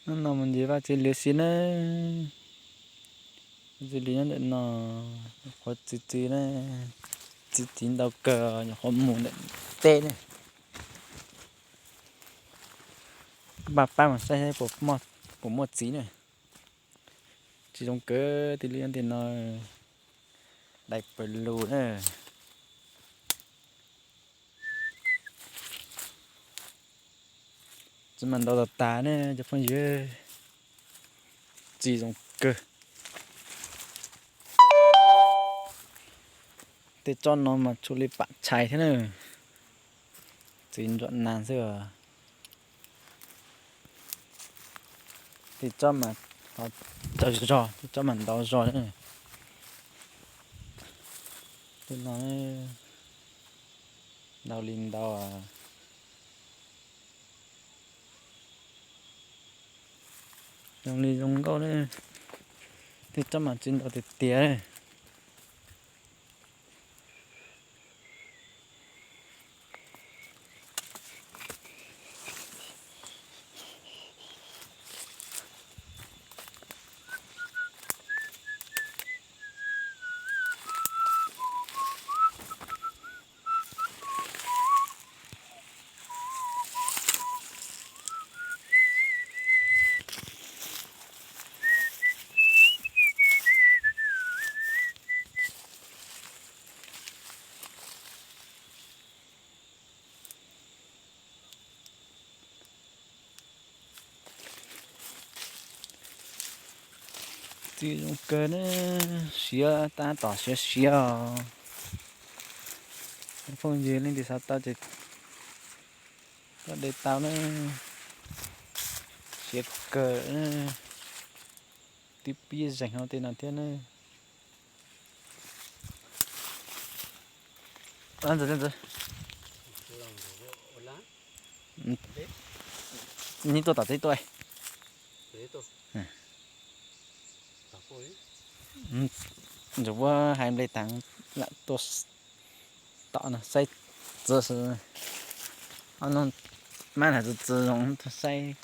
Hnub no mus ncig vaj txiv lwm si na. Vaj txiv lwm nyob ntawm no, qhuav txiv txiv na, txiv txiv ntau kawg, nyuam qhuav mus ntawm teb ne. Pab pab mus saib puas muaj txiv na. Txiv zoo kawg, txiv lwm nyob ntawm no, dais pawg lug na. Txiv mas ntau tas tas ne cov phooj ywg, txiv zoo kawg. Tej tsob no mas tshua li pam tshais thiab na, txiv ntsuam nas xwb. Tej tsob mas txawv zog, tej tsob mas ntau zog na. Tej no ntau li ntau. Zoo li zoo nkauj ne, tej tsob mas txiv ntau tiag tiag. Txiv zoo kawg ne, siav tab tom siav siav os. Phooj ywg leej twg xav tau ces tuaj de tau na, siav kawg. Twb pib zeeg hauv tej no thiab na. Neb tuaj tom teb tuaj. Ntxawm puab hais nplej taag lam tuaj tom no saib txiv, mab hais txiv txiv zoo saib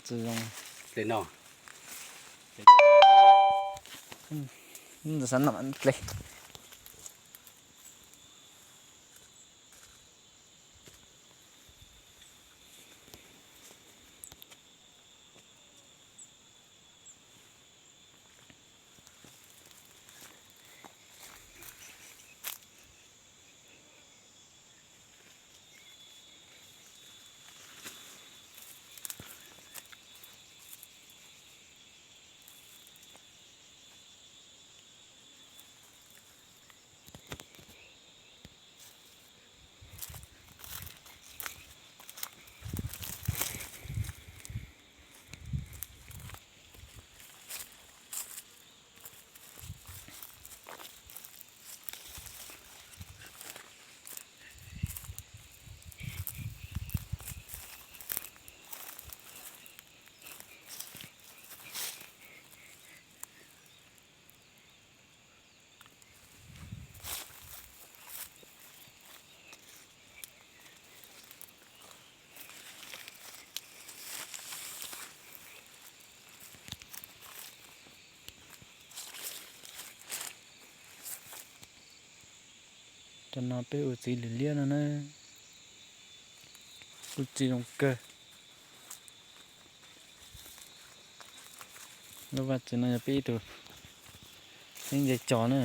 txiv zoo. Ntxawm xav nom dle. Cov no peb ua txiv lwm liab no na, ua txiv zoo kawg. Lub vaj txiv no yog peb ib tug txheeb nce cos na.